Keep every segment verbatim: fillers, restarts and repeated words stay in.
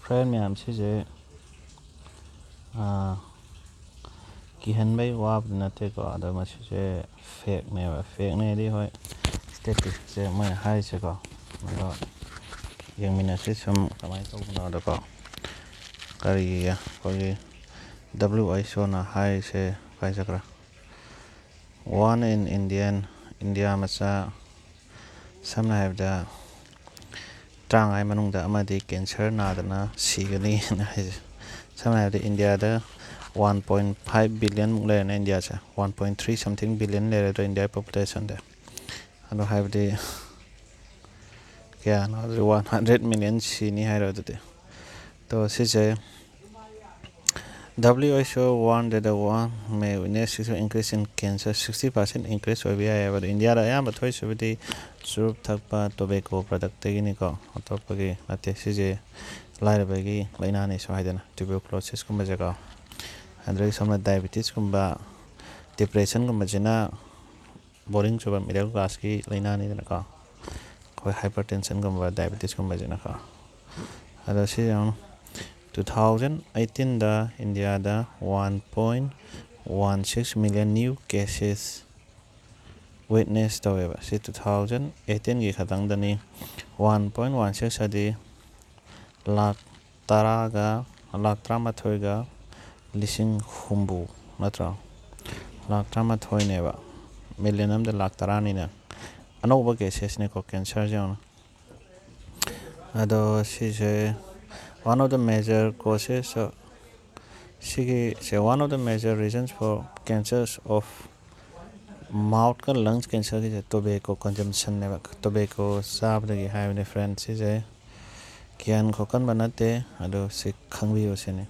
Friend ꯃꯌꯥꯝ, ꯁꯤꯁꯦ, ꯑꯥ, ꯀꯤꯍꯟꯕꯩ ꯋꯥꯕꯗꯤ ꯅꯠꯇꯦꯀꯣ, ꯑꯗꯣ ꯃꯁꯤꯁꯦ ꯐꯦꯛꯅꯦꯕ꯫ ꯐꯦꯛꯅꯦꯗꯤ, ꯍꯣꯏ, ꯁ꯭ꯇꯦꯇꯤꯁꯁꯦ ꯃꯣꯏꯅ ꯍꯥꯏꯔꯤꯁꯦꯀꯣ, ꯑꯗꯣ ꯌꯦꯡꯃꯤꯟꯅꯁꯤ ꯁꯨꯝ ꯀꯃꯥꯏꯅ ꯇꯧꯕꯅꯣꯗꯀꯣ꯫ ꯀꯔꯤ ꯑꯩꯈꯣꯏꯒꯤ W H O ꯅ ꯍꯥꯏꯔꯤꯁꯦ ꯀꯥꯏ ꯆꯠꯈ꯭ꯔꯦ? One in Indian, ꯏꯟꯗꯤꯌꯥ ꯃꯆꯥ, ꯁꯝꯅ ꯍꯥꯏꯔꯕꯗ, ꯇꯔꯥꯃꯉꯥꯒꯤ ꯃꯅꯨꯡꯗ ꯑꯃꯗꯤ ꯀꯦꯟꯁꯔ ꯅꯥꯗꯅ ꯁꯤꯒꯅꯤ ꯍꯥꯏꯅ ꯍꯥꯏꯁꯦ꯫ ꯁꯝꯅ ꯍꯥꯏꯔꯕꯗ, ꯏꯟꯗꯤꯌꯥꯗ one point five billion ꯃꯨꯛ ꯂꯩꯔꯦꯅ, ꯏꯟꯗꯤꯌꯥꯁꯦ one point three something billion ꯂꯩꯔꯦ, ꯑꯗꯣ ꯏꯟꯗꯤꯌꯥꯒꯤ ꯄꯣꯄꯨꯂꯦꯁꯟꯗ꯫ ꯑꯗꯣ ꯍꯥꯏꯕꯗꯤ ꯀꯌꯥꯅꯣ? One hundred million ꯁꯤꯅꯤ ꯍꯥꯏꯔꯣ ꯑꯗꯨꯗꯤ꯫ ꯑꯗꯣ ꯁꯤꯁꯦ W H O warned that the one may witness increase in cancer, sixty percent increase ꯑꯣꯏꯕ ꯌꯥꯏꯑꯕ꯫ ꯑꯗꯣ ꯏꯟꯗꯤꯌꯥꯗ ꯑꯌꯥꯝꯕ ꯊꯣꯛꯏꯁꯤꯕꯨꯗꯤ ꯆꯨꯔꯨꯞ ꯊꯛꯄ, tobacco product ꯇꯒꯤꯅꯤꯀꯣ, ꯑꯇꯣꯞꯄꯒꯤ ꯅꯠꯇꯦ꯫ ꯁꯤꯁꯦ ꯂꯥꯏꯔꯕꯒꯤ ꯂꯥꯏꯅꯥꯅꯤꯁꯨ ꯍꯥꯏꯗꯅ, tuberculosis ꯀꯨꯝꯕꯁꯦꯀꯣ, ꯑꯗꯨꯗꯒꯤ ꯁꯣꯝꯅ diabetes ꯀꯨꯝꯕ, depression ꯒꯨꯝꯕꯁꯤꯅ boring ꯆꯨꯕ middle class ꯀꯤ ꯂꯥꯏꯅꯥꯅꯤꯗꯅꯀꯣ, ꯑꯩꯈꯣꯏ hypertension ꯒꯨꯝꯕ, diabetes ꯀꯨꯝꯕꯁꯤꯅꯀꯣ꯫ ꯑꯗꯣ ꯁꯤ ꯌꯦꯡꯉꯨ, two thousand eighteen ꯗ ꯏꯟꯗꯤꯌꯥꯗ one point one six million new cases witness ꯇꯧꯋꯦꯕ꯫ ꯁꯤ two thousand eighteen ꯒꯤ ꯈꯛꯇꯪꯗꯅꯤ꯫ One point one six ꯍꯥꯏꯗꯤ ꯂꯥꯛ ꯇꯔꯥꯒ, ꯂꯥꯛ ꯇꯔꯥꯃꯥꯊꯣꯏꯒ ꯂꯤꯁꯤꯡ ꯍꯨꯝꯐꯨ ꯅꯠꯇ꯭ꯔꯣ? ꯂꯥꯛ ꯇꯔꯥꯃꯥꯊꯣꯏꯅꯦꯕ, million ꯑꯃꯗ ꯂꯥꯛ ꯇꯔꯥꯅꯤꯅ꯫ ꯑꯅꯧꯕ cases ꯅꯤꯀꯣ cancer ꯁꯦ ꯌꯦꯡꯉꯣ꯫ ꯑꯗꯣ ꯁꯤꯁꯦ one of the major causes, ꯁꯤꯒꯤꯁꯦ one of the major reasons for cancers of mouth ꯀ lungs cancer ꯒꯤꯁꯦ tobacco consumption ꯅꯦꯕ꯫ Tobacco ꯆꯥꯕꯗꯒꯤ ꯍꯥꯏꯕꯅꯦ friend꯫ ꯁꯤꯁꯦ ꯀꯤꯍꯟ ꯈꯣꯠꯀꯟꯕ ꯅꯠꯇꯦ, ꯑꯗꯣ ꯁꯤ ꯈꯪꯕꯤꯌꯨ ꯁꯤꯅꯤ꯫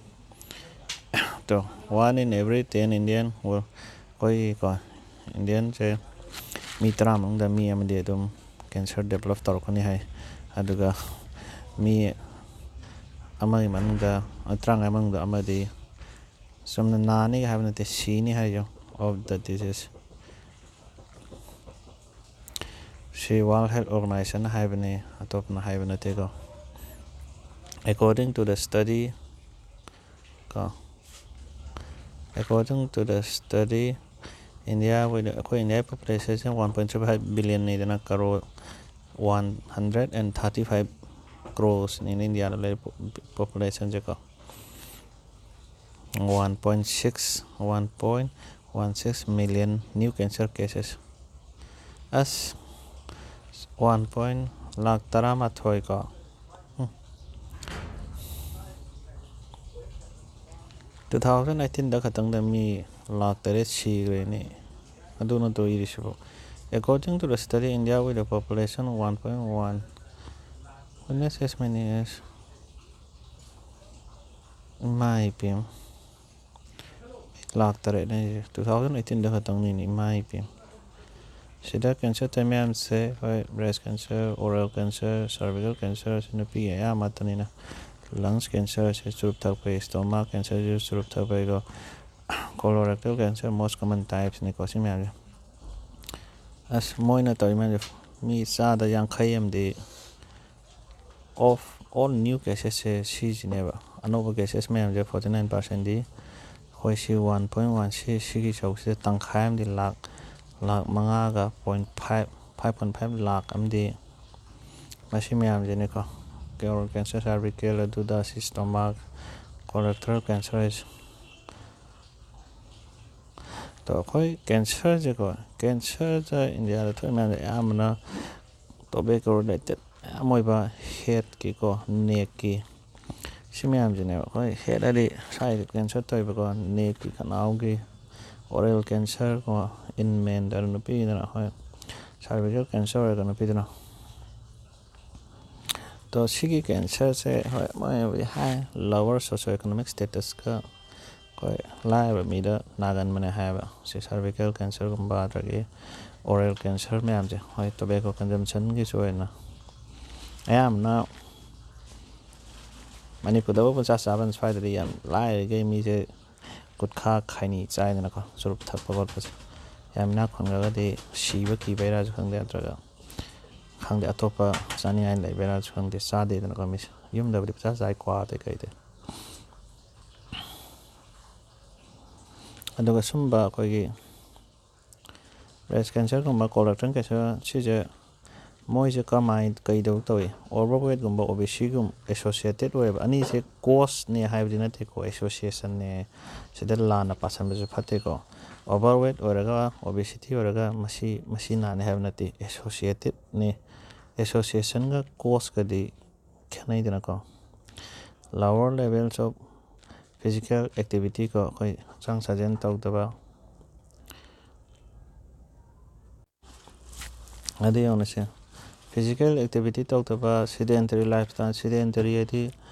ꯑꯗꯣ one in every ten Indian will, ꯑꯩꯈꯣꯏꯒꯤꯀꯣ, Indian ꯁꯦ ꯃꯤ ꯇꯔꯥ ꯃꯅꯨꯡꯗ ꯃꯤ ꯑꯃꯗꯤ ꯑꯗꯨꯝ cancer develop ꯇꯧꯔꯛꯀꯅꯤ ꯍꯥꯏ꯫ ꯑꯗꯨꯒ ꯃꯤ ꯑꯃꯒꯤ ꯃꯅꯨꯡꯗ, ꯇꯔꯥꯃꯉꯥ ꯃꯅꯨꯡꯗ ꯑꯃꯗꯤ ꯆꯨꯝꯅ ꯅꯥꯅꯤ ꯍꯥꯏꯕ ꯅꯠꯇꯦ, ꯁꯤꯅꯤ ꯍꯥꯏꯌꯣ, of the disease꯫ ꯁꯤ World Health Organization ꯅ ꯍꯥꯏꯕꯅꯤ, ꯑꯇꯣꯞꯄꯅ ꯍꯥꯏꯕ ꯅꯠꯇꯦꯀꯣ꯫ According to the study, ꯀꯣ, according to the study, India with, ꯑꯩꯈꯣꯏ India population say one point three five billion ꯅꯤꯗꯅ, crore one hundred and thirty five crores ꯅꯤꯅ ꯏꯟꯗꯤꯌꯥꯗ ꯂꯩꯔꯤꯕ population ꯁꯦꯀꯣ꯫ One point six, one point one six million new cancer cases. ꯑꯁ, one point, ꯂꯥꯛ ꯇꯔꯥꯃꯥꯊꯣꯏ ꯀꯣ꯫ ꯎꯝ꯫ Two thousand eighteen ꯗ ꯈꯛꯇꯪꯗ ꯃꯤ ꯂꯥꯛ ꯇꯔꯦꯠ ꯁꯤꯈ꯭ꯔꯦꯅꯦ꯫ ꯑꯗꯨ ꯅꯠꯇ꯭ꯔꯣ ꯏꯔꯤꯁꯤꯕꯨ? According to the study, India with a population one point one, witness as many as, ꯏꯃꯥ ꯏꯄꯦꯝ, ꯂꯥꯛ ꯇꯔꯦꯠꯅꯦ ꯍꯥꯏꯁꯦ꯫ Two thousand eighteen ꯗ ꯈꯛꯇꯪꯅꯤꯅꯦ, ꯏꯃꯥ ꯏꯄꯦꯝ꯫ ꯁꯤꯗ cancer ꯇꯧꯔꯤ ꯃꯌꯥꯝꯁꯦ, ꯍꯣꯏ, breast cancer, oral cancer, cervical cancer ꯁꯤ ꯅꯨꯄꯤꯒꯤ ꯑꯌꯥꯝꯕ ꯉꯥꯛꯇꯅꯤꯅ, lungs cancer ꯁꯤ ꯆꯨꯔꯨꯞ ꯊꯛꯄꯩ, stomach cancer ꯁꯤꯁꯨ ꯆꯨꯔꯨꯞ ꯊꯛꯄꯩꯀꯣ, colorectal cancer most common types ꯅꯤꯀꯣ ꯁꯤ ꯃꯌꯥꯝꯁꯦ꯫ ꯑꯁ, ꯃꯣꯏꯅ ꯇꯧꯔꯤ ꯃꯌꯥꯝꯁꯦ, ꯃꯤ ꯆꯥꯗ ꯌꯥꯡꯈꯩ ꯑꯃꯗꯤ of all new cases ꯁꯦ ꯁꯤꯁꯤꯅꯦꯕ꯫ ꯑꯅꯧꯕ cases ꯃꯌꯥꯝꯁꯦ forty nine percent ꯗꯤ ꯑꯩꯈꯣꯏ ꯁꯤ one point one ꯁꯤ, ꯁꯤꯒꯤ ꯁꯔꯨꯛꯁꯤꯗ ꯇꯪꯈꯥꯏ ꯑꯃꯗꯤ ꯂꯥꯛ, ꯂꯥꯛ ꯃꯉꯥꯒ point five, five point five ꯂꯥꯛ ꯑꯃꯗꯤ ꯃꯁꯤ ꯃꯌꯥꯝꯁꯤꯅꯤꯀꯣ꯫ Oral cancer, cervical, ꯑꯗꯨꯗ ꯁꯤ stomach, colorectal cancer ꯍꯥꯏꯁꯦ꯫ ꯑꯗꯣ ꯑꯩꯈꯣꯏ cancer ꯁꯦꯀꯣ, cancer ꯁꯦ ꯏꯟꯗꯤꯌꯥꯗ ꯊꯣꯛꯏ ꯃꯌꯥꯝꯁꯦ ꯑꯌꯥꯝꯕꯅ tobacco related ꯃꯌꯥꯝ ꯑꯣꯏꯕ, head ꯀꯤꯀꯣ, neck ꯀꯤ, ꯁꯤ ꯃꯌꯥꯝꯁꯤꯅꯦꯕ꯫ ꯑꯩꯈꯣꯏ head ꯍꯥꯏꯗꯤ ꯁ꯭ꯋꯥꯏꯗ cancer ꯇꯧꯔꯤꯕꯀꯣ, neck ꯀꯤ, ꯈꯅꯥꯎꯒꯤ, oral cancer ꯀꯣ, in men ꯗ ꯅꯨꯄꯤꯗꯅ, ꯍꯣꯏ, cervical cancer ꯑꯣꯏꯔꯒ ꯅꯨꯄꯤꯗꯅ꯫ ꯑꯗꯣ ꯁꯤꯒꯤ cancer ꯁꯦ, ꯍꯣꯏ, ꯃꯣꯏꯅꯕꯨꯗꯤ ꯍꯥꯏ, lower socio economic status ꯀ ꯑꯩꯈꯣꯏ ꯂꯥꯏꯔꯕ ꯃꯤꯗ ꯅꯥꯒꯟꯕꯅꯦ ꯍꯥꯏꯌꯦꯕ꯫ ꯁꯤ cervical cancer ꯒꯨꯝꯕ, ꯑꯗꯒꯤ oral cancer ꯃꯌꯥꯝꯁꯦ, ꯍꯣꯏ, tobacco consumption ꯒꯤꯁꯨ ꯑꯣꯏꯅ ꯑꯌꯥꯝꯕꯅ ꯃꯅꯤꯄꯨꯔꯗꯕꯨ ꯄꯪꯆꯥ ꯆꯥꯕꯅ, ꯁ꯭ꯋꯥꯏꯗꯗꯤ ꯌꯥꯝ ꯂꯥꯏꯔꯤꯈꯩ ꯃꯤꯁꯦ ꯒꯨꯠꯈꯥ ꯈꯥꯏꯅꯤ ꯆꯥꯏꯗꯅꯀꯣ, ꯆꯨꯔꯨꯞ ꯊꯛꯄ ꯈꯣꯠꯄꯁꯦ꯫ ꯌꯥꯝ ꯏꯅꯥꯛ ꯈꯨꯟꯈ꯭ꯔꯒꯗꯤ ꯁꯤꯕ ꯀꯤꯕꯩꯔꯥꯁꯨ ꯈꯪꯗꯦ, ꯅꯠꯇ꯭ꯔꯒ ꯈꯪꯗꯦ, ꯑꯇꯣꯞꯄ ꯆꯥꯅꯤꯡꯉꯥꯏ ꯂꯩꯕꯩꯔꯥꯁꯨ ꯈꯪꯗꯦ, ꯆꯥꯗꯦꯗꯅꯀꯣ ꯃꯤꯁꯦ꯫ ꯌꯨꯝꯗꯕꯨꯗꯤ ꯄꯩꯁꯥ ꯆꯥꯏꯀꯣ, ꯑꯇꯩ ꯀꯩꯗꯩ꯫ ꯑꯗꯨꯒ ꯁꯨꯝꯕ ꯑꯩꯈꯣꯏꯒꯤ ꯕ꯭ꯔꯦꯁ ꯀꯦꯟꯁꯔꯒꯨꯝꯕ, ꯀꯣꯂꯦꯛꯇ꯭ꯔꯟ ꯀꯦꯟꯁꯔ, ꯁꯤꯁꯦ ꯃꯣꯏꯁꯦ ꯀꯃꯥꯏ ꯀꯩꯗꯧ ꯇꯧꯏ? ꯑꯣꯚꯔꯋꯦꯠꯀꯨꯝꯕ, ꯑꯣꯕꯤꯁꯤꯒꯨꯝ ꯑꯦꯁꯣꯁꯤꯌꯦꯇꯦꯠ ꯑꯣꯏꯕ꯫ ꯑꯅꯤꯁꯦ ꯀꯣꯁꯅꯦ ꯍꯥꯏꯕꯗꯤ ꯅꯠꯇꯦꯀꯣ, ꯑꯦꯁꯣꯁꯤꯌꯦꯁꯟꯅꯦ꯫ ꯁꯤꯗ ꯂꯥꯟꯅ ꯄꯥꯁꯟꯕꯁꯨ ꯐꯠꯇꯦꯀꯣ꯫ ꯑꯣꯚꯔꯋꯦꯠ ꯑꯣꯏꯔꯒ, ꯑꯣꯕꯤꯁꯤꯇꯤ ꯑꯣꯏꯔꯒ ꯃꯁꯤ, ꯃꯁꯤ ꯅꯥꯅꯤ ꯍꯥꯏꯕ ꯅꯠꯇꯦ, ꯑꯦꯁꯣꯁꯤꯌꯦꯇꯦꯠꯅꯤ꯫ ꯑꯦꯁꯣꯁꯤꯌꯦꯁꯟꯒ ꯀꯣꯁꯀꯗꯤ ꯈꯦꯠꯅꯩꯗꯅꯀꯣ꯫ Lower levels of physical activity ꯀꯣ, ꯑꯩꯈꯣꯏ ꯍꯛꯆꯥꯡ ꯁꯥꯖꯦꯜ ꯇꯧꯗꯕ꯫ ꯑꯗꯨ ꯌꯦꯡꯉꯨꯅꯦꯁꯦ, ꯐꯤꯖꯤꯀꯦꯜ ꯑꯦꯛꯇꯤꯚꯤꯇꯤ ꯇꯧꯗꯕ, ꯁꯤꯗꯦꯟꯇꯔꯤ ꯂꯥꯏꯐ ꯁ꯭ꯇꯥꯏꯜ꯫ ꯁꯤꯗꯦꯟꯇꯔꯤ ꯍꯥꯏꯗꯤ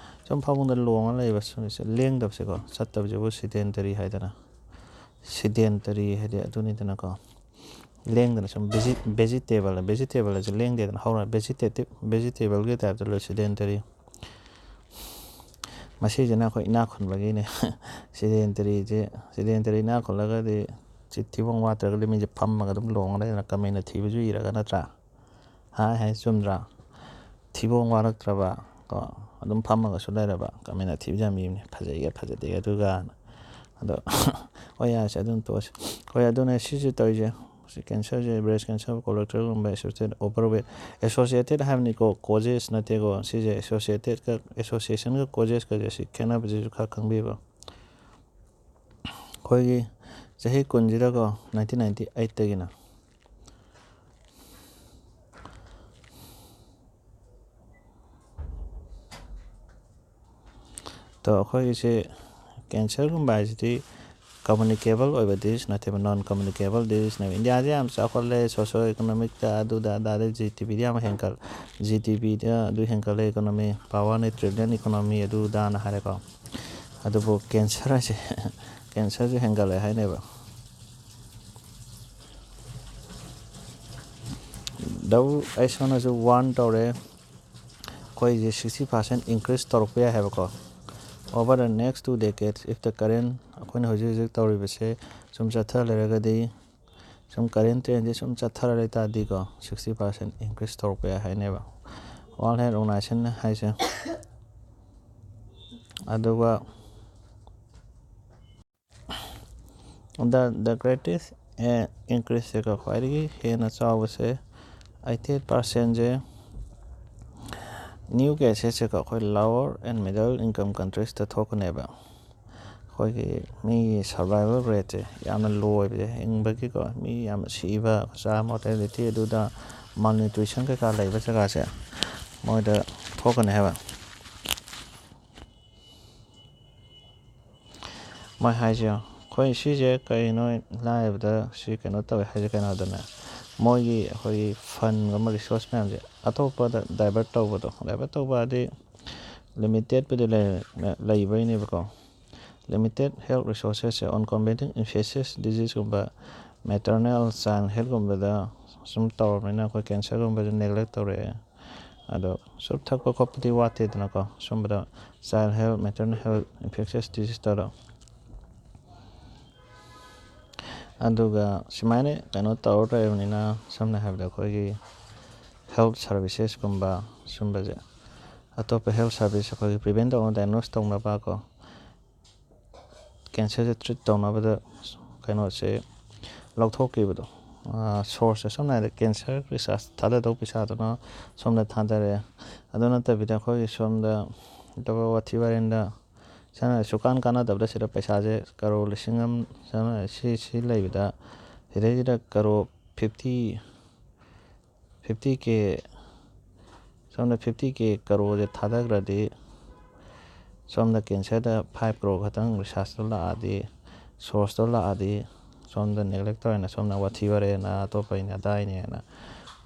ꯁꯨꯝ ꯐꯃꯨꯡꯗ ꯂꯣꯡꯉ ꯂꯩꯕ, ꯁꯨꯝ ꯂꯦꯡꯗꯕꯁꯦꯀꯣ, ꯆꯠꯇꯕꯁꯤꯕꯨ ꯁꯤꯗꯦꯟꯇꯔꯤ ꯍꯥꯏꯗꯅ꯫ ꯁꯤꯗꯦꯟꯇꯔꯤ ꯍꯥꯏꯗꯤ ꯑꯗꯨꯅꯤꯗꯅꯀꯣ꯫ ꯂꯦꯡꯗꯅ ꯁꯨꯝ ꯚꯦꯖꯤ-, ꯚꯦꯖꯤꯇꯦꯕꯜ, ꯚꯦꯖꯤꯇꯦꯕꯜ ꯍꯥꯏꯁꯦ ꯂꯦꯡꯗꯦꯗꯅ, ꯍꯧꯅ ꯚꯦꯖꯤꯇꯦꯇꯤꯞ, ꯚꯦꯖꯤꯇꯦꯕꯜꯒꯤ ꯇꯥꯏꯞꯇ ꯂꯣꯏ ꯁꯤꯗꯦꯟꯇꯔꯤ꯫ ꯃꯁꯤꯁꯤꯅ ꯑꯩꯈꯣꯏ ꯏꯅꯥꯛ ꯈꯨꯟꯕꯒꯤꯅꯦ꯫ ꯁꯤꯗꯦꯟꯇꯔꯤꯁꯦ, ꯁꯤꯗꯦꯟꯇꯔꯤ ꯏꯅꯥꯛ ꯈꯨꯜꯂꯒꯗꯤ ꯆꯤ-, ꯊꯤꯕꯣꯡ ꯋꯥꯠꯇ꯭ꯔꯒꯗꯤ ꯃꯤꯁꯦ ꯐꯝꯃꯒ ꯑꯗꯨꯝ ꯂꯣꯡꯉ ꯂꯩꯗꯅ, ꯀꯃꯦꯟꯅ ꯊꯤꯕꯁꯨ ꯏꯔꯒ, ꯅꯠꯇ꯭ꯔꯥ? ꯍꯥꯏ ꯍꯥꯏ, ꯆꯨꯝꯗ꯭ꯔꯥ? ꯊꯤꯕꯣꯡ ꯋꯥꯔꯛꯇ꯭ꯔꯕ ꯀꯣ, ꯑꯗꯨꯝ ꯐꯝꯃꯒꯁꯨ ꯂꯩꯔꯕ, ꯀꯃꯦꯟꯅ ꯊꯤꯕꯁꯨ ꯌꯥꯝ ꯏꯕꯅꯤ, ꯐꯖꯩꯒ ꯐꯖꯗꯦꯒ ꯑꯗꯨꯒ꯫ ꯑꯗꯣ ꯍꯣꯏ, ꯌꯥꯔꯦꯁꯦ, ꯑꯗꯨꯝ ꯇꯣꯛꯑꯁꯤ꯫ ꯍꯣꯏ, ꯑꯗꯨꯅꯦ ꯁꯤꯁꯦ ꯇꯧꯔꯤꯁꯦ꯫ ꯁꯤ ꯀꯦꯟꯁꯔꯁꯦ, ꯕ꯭ꯔꯦꯁ ꯀꯦꯟꯁꯔ, ꯀꯣꯂꯦꯛꯇ꯭ꯔꯦꯜꯒꯨꯝꯕ ꯑꯦꯁꯣꯁꯤꯌꯦꯇꯦꯠ, ꯑꯣꯚꯔꯋꯦꯠ, ꯑꯦꯁꯣꯁꯤꯌꯦꯇꯦꯠ ꯍꯥꯏꯕꯅꯤꯀꯣ, ꯀꯣꯖꯦꯁ ꯅꯠꯇꯦꯀꯣ꯫ ꯁꯤꯁꯦ ꯑꯦꯁꯣꯁꯤꯌꯦꯇꯦꯠꯀ, ꯑꯦꯁꯣꯁꯤꯌꯦꯁꯟꯒ ꯀꯣꯖꯦꯁꯀꯁꯦ ꯁꯤ ꯈꯦꯠꯅꯕꯁꯤꯁꯨ ꯈꯔ ꯈꯪꯕꯤꯕ꯫ ꯑꯩꯈꯣꯏꯒꯤ ꯆꯍꯤ ꯀꯨꯟꯁꯤꯗꯀꯣ, ꯅꯥꯏꯟꯇꯤꯟ ꯅꯥꯏꯟꯇꯤ ꯑꯩꯠꯇꯒꯤꯅ ꯑꯗꯣ ꯑꯩꯈꯣꯏꯒꯤꯁꯦ ꯀꯦꯟꯁꯔꯒꯨꯝꯕ ꯍꯥꯏꯁꯤꯗꯤ ꯀꯝꯃꯨꯅꯤꯀꯦꯕꯜ ꯑꯣꯏꯕ ꯗꯤꯖꯤꯁ ꯅꯠꯇꯦꯕ, ꯅꯣꯟ ꯀꯝꯃꯨꯅꯤꯀꯦꯕꯜ ꯗꯤꯖꯤꯁꯅꯦꯕ꯫ ꯏꯟꯗꯤꯌꯥꯁꯦ ꯌꯥꯝ ꯆꯥꯎꯈꯠꯂꯦ, ꯁꯣꯁꯤꯌꯣ ꯏꯀꯣꯅꯣꯃꯤꯛꯇ, ꯑꯗꯨꯗ ꯑꯗꯥꯗ, ꯖꯤ ꯗꯤ ꯄꯤꯗ ꯌꯥꯝ ꯍꯦꯟꯒꯠ-, ꯖꯤ ꯗꯤ ꯄꯤꯗ ꯑꯗꯨ ꯍꯦꯟꯒꯠꯂꯦ, ꯏꯀꯣꯅꯣꯃꯤ ꯄꯥꯋꯔꯅꯦ, ꯇ꯭ꯔꯤꯂꯤꯌꯟ ꯏꯀꯣꯅꯣꯃꯤ ꯑꯗꯨ ꯑꯗꯥꯅ ꯍꯥꯏꯔꯦꯀꯣ꯫ ꯑꯗꯨꯕꯨ ꯀꯦꯟꯁꯔ ꯍꯥꯏꯁꯦ, ꯀꯦꯟꯁꯔꯁꯨ ꯍꯦꯟꯒꯠꯂꯦ ꯍꯥꯏꯅꯦꯕ꯫ ꯗꯕ꯭ꯂꯤꯎ ꯑꯩꯆ ꯑꯣꯅꯁꯨ ꯋꯥꯔꯟ ꯇꯧꯔꯦ, ꯑꯩꯈꯣꯏꯁꯦ ꯁꯤꯛꯁꯇꯤ ꯄꯥꯔꯁꯦꯟ ꯏꯟꯀ꯭ꯔꯤꯁ ꯇꯧꯔꯛꯄ ꯌꯥꯏ ꯍꯥꯏꯕꯀꯣ꯫ Over the next two decades, if the current, ꯑꯩꯈꯣꯏꯅ ꯍꯧꯖꯤꯛ ꯍꯧꯖꯤꯛ ꯇꯧꯔꯤꯕꯁꯦ ꯁꯨꯝ ꯆꯠꯊ ꯂꯩꯔꯒꯗꯤ, ꯁꯨꯝ ꯀꯔꯦꯟ ꯇ꯭ꯔꯦꯟꯁꯦ ꯁꯨꯝ ꯆꯠꯊꯔ ꯂꯩ ꯇꯥꯔꯗꯤꯀꯣ, ꯁꯤꯛꯁꯇꯤ ꯄꯥꯔꯁꯦꯟ ꯏꯟꯀ꯭ꯔꯤꯁ ꯇꯧꯔꯛꯄ ꯌꯥꯏ ꯍꯥꯏꯅꯦꯕ꯫ ꯋꯥꯔꯜ ꯍꯦꯜꯊ ꯑꯣꯔꯒꯅꯥꯏꯖꯦꯁꯟ ꯍꯥꯏꯁꯦ, ꯑꯗꯨꯒ the the greatest increase ꯁꯦꯀꯣ, ꯈ꯭ꯋꯥꯏꯗꯒꯤ ꯍꯦꯟꯅ ꯆꯥꯎꯕꯁꯦ ꯑꯩꯠꯇꯤ ꯑꯩꯠ ꯄꯥꯔꯁꯦꯟꯁꯦ ꯅ꯭ꯌꯨ ꯀꯦꯁꯦꯁꯁꯦꯀꯣ ꯑꯩꯈꯣꯏ lower and middle income countries ꯇ ꯊꯣꯛꯀꯅꯦꯕ꯫ ꯑꯩꯈꯣꯏꯒꯤ ꯃꯤꯒꯤ survival rate ꯁꯦ ꯌꯥꯝꯅ low ꯑꯣꯏꯕꯁꯦ, ꯍꯤꯡꯕꯒꯤꯀꯣ ꯃꯤ ꯌꯥꯝ ꯁꯤꯕ, ꯆꯥ mortality ꯑꯗꯨꯗ malnutrition ꯀꯩꯀꯥ ꯂꯩꯕ ꯖꯒꯥꯁꯦ ꯃꯣꯏꯗ ꯊꯣꯛꯀꯅꯤ ꯍꯥꯏꯕ꯫ ꯃꯣꯏ ꯍꯥꯏꯁꯦ ꯑꯩꯈꯣꯏ ꯁꯤꯁꯦ ꯀꯩꯅꯣ ꯂꯥꯏꯔꯕꯗ ꯁꯤ ꯀꯩꯅꯣ ꯇꯧꯋꯦ ꯍꯥꯏꯁꯦ ꯀꯩꯅꯣꯗꯅꯦ, ꯃꯣꯏꯒꯤ ꯑꯩꯈꯣꯏꯒꯤ fund ꯑꯃ resource ꯃꯌꯥꯝꯁꯦ ꯑꯇꯣꯞꯄꯗ divert ꯇꯧꯕꯗꯣ, divert ꯇꯧꯕ ꯍꯥꯏꯗꯤ limitedꯄꯨꯗꯤ ꯂꯩ- ꯂꯩꯕꯩꯅꯦꯕꯀꯣ꯫ Limited health resources say on combating infectious disease ꯀꯨꯝꯕ, maternal child health ꯀꯨꯝꯕꯗ ꯁꯨꯝ ꯇꯧꯔꯕꯅꯤꯅ ꯑꯩꯈꯣꯏ cancer ꯒꯨꯝꯕꯁꯦ neglect ꯇꯧꯔꯛꯑꯦ꯫ ꯑꯗꯣ ꯆꯨꯔꯨꯞ ꯊꯛꯄ ꯈꯣꯠꯄꯗꯤ ꯋꯥꯠꯇꯦꯗꯅꯀꯣ, ꯁꯨꯝꯕꯗ child health, maternal health, infectious disease ꯇꯧꯔꯣ꯫ ꯑꯗꯨꯒ ꯁꯨꯃꯥꯏꯅ ꯀꯩꯅꯣ ꯇꯧꯔ ꯂꯩꯔꯕꯅꯤꯅ ꯁꯝꯅ ꯍꯥꯏꯔꯕꯗ ꯑꯩꯈꯣꯏꯒꯤ health services ꯀꯨꯝꯕ ꯁꯨꯝꯕꯁꯦ, ꯑꯇꯣꯞꯄ health service ꯑꯩꯈꯣꯏꯒꯤ prevent ꯇꯧꯅꯕ, diagnose ꯇꯧꯅꯕ ꯀꯣ, cancer ꯁꯦ treat ꯇꯧꯅꯕꯗ ꯀꯩꯅꯣꯁꯦ ꯂꯧꯊꯣꯛꯈꯤꯕꯗꯣ, source ꯁꯦ ꯁꯝꯅ ꯍꯥꯏꯔꯕꯗ cancer research ꯊꯥꯗꯗꯧ ꯄꯩꯁꯥꯗꯨꯅ ꯁꯣꯝꯗ ꯊꯥꯗꯔꯦ꯫ ꯑꯗꯨ ꯅꯠꯇꯕꯤꯗ ꯑꯩꯈꯣꯏꯒꯤ ꯁꯣꯝꯗ ꯑꯇꯣꯞꯄ ꯋꯥꯊꯤ ꯋꯥꯔꯦꯝꯗ ꯁꯝꯅ ꯍꯥꯏꯔꯕꯗ ꯁꯨꯀꯥꯟ ꯀꯥꯟꯅꯗꯕꯗ ꯁꯤꯗ ꯄꯩꯁꯥꯁꯦ ꯀꯔꯣꯔ ꯂꯤꯁꯤꯡ ꯑꯃ, ꯁꯝꯅ ꯍꯥꯏꯔꯕꯗ ꯁꯤ ꯁꯤ ꯂꯩꯕꯗ ꯁꯤꯗꯩꯁꯤꯗ ꯀꯔꯣꯔ fifty, fifty K, ꯁꯣꯝꯗ fifty K ꯀꯔꯣꯔꯁꯦ ꯊꯥꯗꯈ꯭ꯔꯗꯤ ꯁꯣꯝꯗ cancer ꯗ five crore ꯈꯛꯇꯪ research ꯇꯣ ꯂꯥꯛꯑꯗꯤ, source ꯇꯣ ꯂꯥꯛꯑꯗꯤ, ꯁꯣꯝꯗ neglect ꯇꯧꯔꯦꯅ, ꯁꯣꯝꯗ ꯋꯥꯊꯤ ꯋꯥꯔꯦꯝꯅ, ꯑꯇꯣꯞꯄꯩꯅ ꯑꯗꯥꯏꯅꯦꯅ,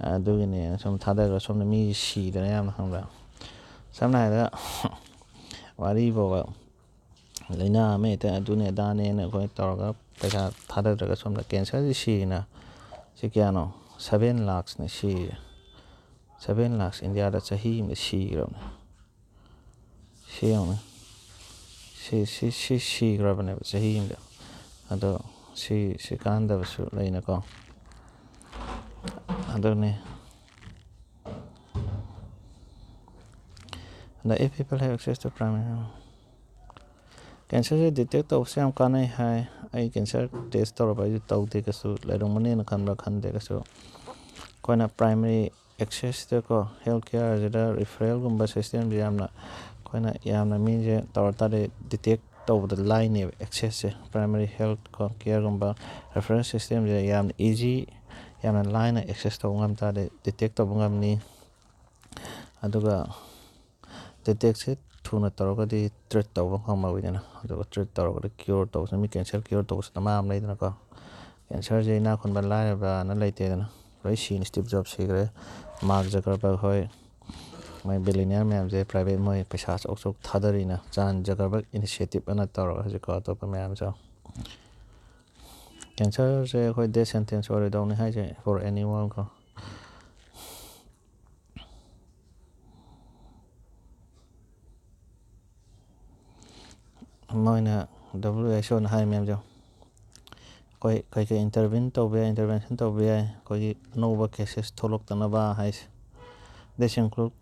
ꯑꯗꯨꯒꯤꯅꯦꯅ ꯁꯨꯝ ꯊꯥꯗꯈ꯭ꯔꯒ ꯁꯣꯝꯗ ꯃꯤ ꯁꯤꯗꯅ ꯌꯥꯝꯅ, ꯈꯪꯕ꯭ꯔꯥ? ꯁꯝꯅ ꯍꯥꯏꯔꯕꯗ ꯋꯥꯔꯤ ꯐꯥꯎꯕ ꯂꯥꯏꯅꯥ ꯑꯃ ꯍꯦꯛꯇ ꯑꯗꯨꯅꯦ ꯑꯗꯥꯅꯦꯅ ꯑꯩꯈꯣꯏ ꯇꯧꯔꯒ ꯄꯩꯁꯥ ꯊꯥꯗꯗ꯭ꯔꯒ ꯁꯣꯝꯗ cancer ꯁꯤ ꯁꯤꯔꯤꯅ ꯁꯤ ꯀꯌꯥꯅꯣ? Seven lakhs ꯅꯦ ꯁꯤꯔꯤꯁꯦ꯫ Seven lakhs India ꯗ ꯆꯍꯤ ꯑꯃꯗ ꯁꯤꯈ꯭ꯔꯕꯅꯦ꯫ ꯁꯤ ꯌꯦꯡꯉꯨꯅꯦ꯫ ꯁꯤ, ꯁꯤ, ꯁꯤ ꯁꯤꯈ꯭ꯔꯕꯅꯦꯕ ꯆꯍꯤ ꯑꯃꯗ꯫ ꯑꯗꯣ ꯁꯤ, ꯁꯤ ꯀꯥꯟꯅꯗꯕꯁꯨ ꯂꯩꯅꯀꯣ꯫ ꯑꯗꯨꯅꯤ꯫ And if people have access to primary ꯀꯦꯟꯁꯔꯁꯦ ꯗꯤꯇꯦꯛ ꯇꯧꯕꯁꯦ ꯌꯥꯝ ꯀꯥꯟꯅꯩ ꯍꯥꯏ꯫ ꯑꯩ ꯀꯦꯟꯁꯔ ꯇꯦꯁ ꯇꯧꯔꯕ ꯑꯩꯁꯨ ꯇꯧꯗꯦ, ꯀꯩꯁꯨ ꯂꯩꯔꯝꯒꯅꯤꯅ ꯈꯟꯕ꯭ꯔꯥ ꯈꯟꯗꯦ꯫ ꯀꯩꯁꯨ ꯑꯩꯈꯣꯏꯅ ꯄ꯭ꯔꯥꯏꯃꯔꯤ ꯑꯦꯛꯁꯦꯁꯇꯀꯣ, ꯍꯦꯜꯊ ꯀꯤꯌꯔꯁꯤꯗ ꯔꯤꯐꯔꯦꯜꯒꯨꯝꯕ ꯁꯤꯁꯇꯦꯝꯁꯦ ꯌꯥꯝꯅ, ꯑꯩꯈꯣꯏꯅ ꯌꯥꯝꯅ ꯃꯤꯁꯦ ꯇꯧꯔ ꯇꯥꯔꯗꯤ ꯗꯤꯇꯦꯛ ꯇꯧꯕꯗ ꯂꯥꯏꯅꯦꯕ꯫ ꯑꯦꯛꯁꯦꯁꯁꯦ ꯄ꯭ꯔꯥꯏꯃꯔꯤ ꯍꯦꯜꯊ ꯀꯣ ꯀꯤꯌꯔꯒꯨꯝꯕ ꯔꯤꯐꯔꯦꯜ ꯁꯤꯁꯇꯦꯝꯁꯦ ꯌꯥꯝꯅ ꯏꯖꯤ, ꯌꯥꯝꯅ ꯂꯥꯏꯅ ꯑꯦꯛꯁꯦꯁ ꯇꯧꯕ ꯉꯝ ꯇꯥꯔꯗꯤ ꯗꯤꯇꯦꯛ ꯇꯧꯕ ꯉꯝꯅꯤ꯫ ꯑꯗꯨꯒ ꯗꯤꯇꯦꯛꯁꯦ ꯊꯨꯅ ꯇꯧꯔꯒꯗꯤ ꯇ꯭ꯔꯤꯠ ꯇꯧꯕ ꯉꯝꯃꯧꯏꯗꯅ꯫ ꯑꯗꯨꯒ ꯇ꯭ꯔꯤꯠ ꯇꯧꯔꯒꯗꯤ ꯀ꯭ꯌꯣꯔ ꯇꯧꯕꯁꯦ, ꯃꯤ ꯀꯦꯟꯁꯔ ꯀ꯭ꯌꯣꯔ ꯇꯧꯕꯁꯦ ꯗꯃꯥ ꯑꯃ ꯂꯩꯗꯅꯀꯣ꯫ ꯀꯦꯟꯁꯔꯁꯦ ꯏꯅꯥꯛ ꯈꯨꯟꯕ ꯂꯥꯏꯔꯕꯅ ꯂꯩꯇꯦꯗꯅ꯫ ꯂꯣꯏ ꯁꯤꯅ, ꯁ꯭ꯇꯤꯞ ꯖꯣꯕ ꯁꯤꯈ꯭ꯔꯦ, ꯃꯥꯔꯛ ꯖꯀꯔꯕꯔꯒ ꯍꯣꯏ, ꯃꯣꯏ ꯕꯤꯂꯤꯅꯤꯌꯔ ꯃꯌꯥꯝꯁꯦ ꯄ꯭ꯔꯥꯏꯚꯦꯠ, ꯃꯣꯏ ꯄꯩꯁꯥ ꯑꯆꯧ ꯑꯆꯧ ꯊꯥꯗꯔꯤꯅ, ꯆꯥꯟ ꯖꯀꯔꯕꯔꯒ ꯏꯅꯤꯁꯤꯌꯦꯇꯤꯞ ꯑꯅ ꯇꯧꯔꯒ ꯍꯧꯖꯤꯛꯀꯣ ꯑꯇꯣꯞꯄ ꯃꯌꯥꯝꯁꯨ꯫ ꯀꯦꯟꯁꯔꯁꯦ ꯑꯩꯈꯣꯏ ꯗꯦꯠ ꯁꯦꯟꯇꯦꯟꯁ ꯑꯣꯏꯔꯣꯏꯗꯧꯅꯤ ꯍꯥꯏꯁꯦ for anyone ꯀꯣ꯫ ꯃꯣꯏꯅ, ꯗꯕ꯭ꯂꯤꯎ ꯑꯩꯆ ꯑꯣꯅ ꯍꯥꯏ ꯃꯌꯥꯝꯁꯦ, ꯑꯩꯈꯣꯏ ꯀꯩꯀꯩ ꯏꯟꯇꯔꯚꯤꯟ ꯇꯧꯕ ꯌꯥꯏ, ꯏꯟꯇꯔꯚꯦꯟꯁꯟ ꯇꯧꯕ ꯌꯥꯏ, ꯑꯩꯈꯣꯏꯒꯤ ꯑꯅꯧꯕ ꯀꯦꯁꯦꯁ ꯊꯣꯛꯂꯛꯇꯅꯕ ꯍꯥꯏꯁꯦ꯫ This include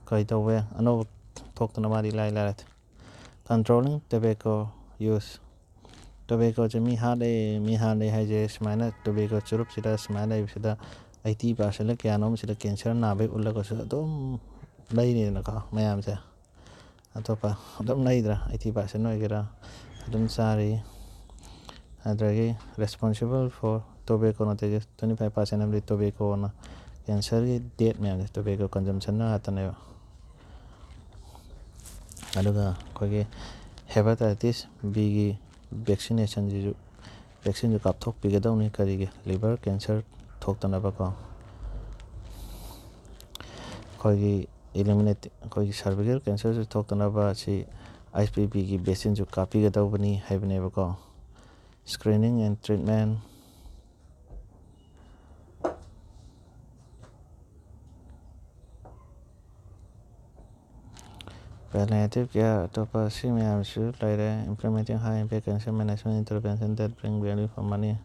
ꯀꯩ ꯇꯧꯕ ꯌꯥꯏ, ꯑꯅꯧꯕ ꯊꯣꯛꯇꯅꯕꯗꯤ ꯂꯥꯏ ꯂꯥꯏꯔꯦ꯫ Controlling tobacco use꯫ ꯇꯣꯕꯦꯀꯣꯁꯦ ꯃꯤ ꯍꯥꯠꯂꯦ, ꯃꯤ ꯍꯥꯠꯂꯦ ꯍꯥꯏꯁꯦ ꯁꯨꯃꯥꯏꯅ ꯇꯣꯕꯦꯀꯣ ꯆꯨꯔꯨꯞꯁꯤꯗ ꯁꯨꯃꯥꯏꯅ ꯂꯩꯕꯁꯤꯗ ꯑꯩꯠꯇꯤ ꯄꯥꯔꯁꯦꯟꯂ ꯀꯌꯥꯅꯣꯝ ꯁꯤꯗ ꯀꯦꯟꯁꯔ ꯅꯥꯕꯒꯤ ꯎꯠꯂꯒꯁꯨ ꯑꯗꯨꯝ ꯂꯩꯔꯤꯗꯅꯀꯣ ꯃꯌꯥꯝꯁꯦ꯫ ꯑꯇꯣꯞꯄ ꯑꯗꯨꯝ ꯂꯩꯗ꯭ꯔꯥ? ꯑꯩꯠꯇꯤ ꯄꯥꯔꯁꯦꯟ ꯑꯣꯏꯒꯦꯔꯥ ꯑꯗꯨꯝ ꯆꯥꯔꯤ꯫ ꯑꯗꯨꯗꯒꯤ responsible for tobacco ꯅꯠꯇꯦ, twenty five percent ꯑꯃꯗꯤ ꯇꯣꯕꯦꯀꯣꯅ, ꯀꯦꯟꯁꯔꯒꯤ ꯗꯦꯠ ꯃꯌꯥꯝꯁꯦ ꯇꯣꯕꯦꯀꯣ ꯀꯟꯖꯝꯁꯟꯅ ꯉꯥꯛꯇꯅꯦꯕ꯫ ꯑꯗꯨꯒ ꯑꯩꯈꯣꯏꯒꯤ ꯍꯦꯄꯥꯇꯥꯏꯇꯤꯁ ꯕꯤꯒꯤ ꯚꯦꯛꯁꯤꯅꯦꯁꯟꯁꯤꯁꯨ, ꯚꯦꯛꯁꯤꯟꯁꯨ ꯀꯥꯞꯊꯣꯛꯄꯤꯒꯗꯧꯅꯤ꯫ ꯀꯔꯤꯒꯤ? ꯂꯤꯚꯔ ꯀꯦꯟꯁꯔ ꯊꯣꯛꯇꯅꯕꯀꯣ꯫ ꯑꯩꯈꯣꯏꯒꯤ ꯏꯂꯤꯃꯤꯅꯦꯠ, ꯑꯩꯈꯣꯏꯒꯤ ꯁꯔꯚꯤꯀꯦꯜ ꯀꯦꯟꯁꯔꯁꯨ ꯊꯣꯛꯇꯅꯕ ꯁꯤ ꯑꯩꯆ ꯄꯤ ꯚꯤꯒꯤ ꯚꯦꯛꯁꯤꯟꯁꯨ ꯀꯥꯞꯄꯤꯒꯗꯧꯕꯅꯤ ꯍꯥꯏꯕꯅꯦꯕꯀꯣ꯫ Screening and treatment꯫ Palliative care, ꯑꯇꯣꯞꯄ ꯁꯤ ꯃꯌꯥꯝꯁꯨ ꯂꯩꯔꯦ꯫ Implementing high impact cancer management intervention that bring value for money꯫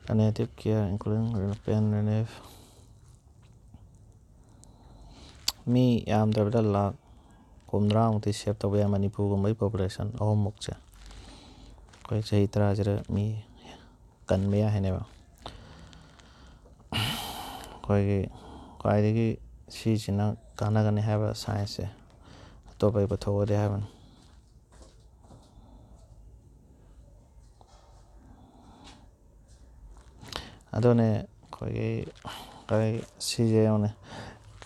Palliative care including pain relief꯫ ꯃꯤ ꯌꯥꯝꯗ꯭ꯔꯕꯗ ꯂꯥꯛ ꯍꯨꯝꯗ꯭ꯔꯥꯃꯨꯛꯇꯤ ꯁꯦꯞ ꯇꯧꯕ ꯌꯥꯏ ꯃꯅꯤꯄꯨꯔꯒꯨꯝꯕꯒꯤ ꯄꯣꯄꯨꯂꯦꯁꯟ ꯑꯍꯨꯝꯃꯨꯛꯁꯦ꯫ ꯑꯩꯈꯣꯏ ꯆꯍꯤ ꯇꯔꯥꯁꯤꯗ ꯃꯤ ꯀꯟꯕ ꯌꯥꯏ ꯍꯥꯏꯅꯦꯕ꯫ ꯑꯩꯈꯣꯏꯒꯤ ꯈ꯭ꯋꯥꯏꯗꯒꯤ ꯁꯤꯁꯤꯅ ꯀꯥꯟꯅꯒꯅꯤ ꯍꯥꯏꯕ ꯁꯥꯏꯟꯁꯁꯦ ꯑꯇꯣꯞꯄ ꯑꯩ ꯄꯨꯊꯣꯛꯑꯗꯤ ꯍꯥꯏꯕꯅꯤ꯫ ꯑꯗꯨꯅꯦ ꯑꯩꯈꯣꯏꯒꯤ ꯀꯔꯤ ꯁꯤꯁꯦ ꯌꯦꯡꯉꯨꯅꯦ,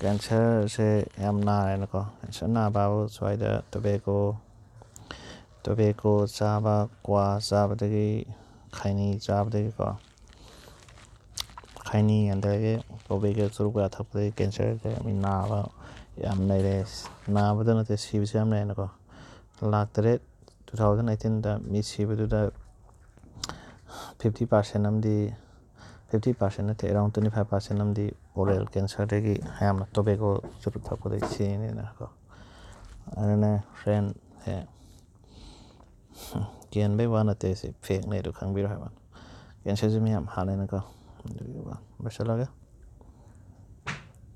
ꯀꯦꯟꯁꯔꯁꯦ ꯌꯥꯝ ꯅꯥꯔꯦꯅꯀꯣ꯫ ꯀꯦꯟꯁꯔ ꯅꯥꯕꯕꯨ ꯁ꯭ꯋꯥꯏꯗ ꯇꯣꯕꯦꯀꯣ, ꯇꯣꯕꯦꯀꯣ ꯆꯥꯕ, ꯀ꯭ꯋꯥ ꯆꯥꯕꯗꯒꯤ, ꯈꯩꯅꯤ ꯆꯥꯕꯗꯒꯤꯀꯣ, ꯈꯩꯅꯤ ꯑꯗꯒꯤ ꯇꯣꯕꯦꯀꯣ ꯆꯨꯔꯨꯞ ꯀꯌꯥ ꯊꯛꯄꯗꯒꯤ ꯀꯦꯟꯁꯔꯁꯦ ꯃꯤ ꯅꯥꯕ ꯌꯥꯝ ꯂꯩꯔꯦ꯫ ꯅꯥꯕꯗ ꯅꯠꯇꯦ, ꯁꯤꯕꯁꯨ ꯌꯥꯝ ꯂꯩꯔꯦꯅꯀꯣ꯫ ꯂꯥꯛ ꯇꯔꯦꯠ, two thousand eighteenꯗ ꯃꯤ ꯁꯤꯕꯗꯨꯗ fifty percent ꯑꯃꯗꯤ, fifty percent ꯅꯠꯇꯦ, around twenty five percent ꯑꯃꯗꯤ oral cancerꯗꯒꯤ, ꯑꯌꯥꯝꯕ tobacco ꯆꯨꯔꯨꯞ ꯊꯛꯄꯗꯒꯤ ꯁꯤꯅꯤꯅꯀꯣ꯫ ꯑꯗꯨꯅ friendꯁꯦ ꯀꯤꯍꯟꯕꯩ ꯋꯥ ꯅꯠꯇꯦ, ꯁꯤ factꯅꯦ ꯑꯗꯨ ꯈꯪꯕꯤꯔꯣ ꯍꯥꯏꯕ꯫ Cancerꯁꯦ ꯃꯤ ꯌꯥꯝ ꯍꯥꯠꯂꯦꯅꯀꯣ꯫ ꯑꯗꯨꯒꯤ ꯋꯥ ꯂꯣꯏꯁꯤꯜꯂꯒꯦ꯫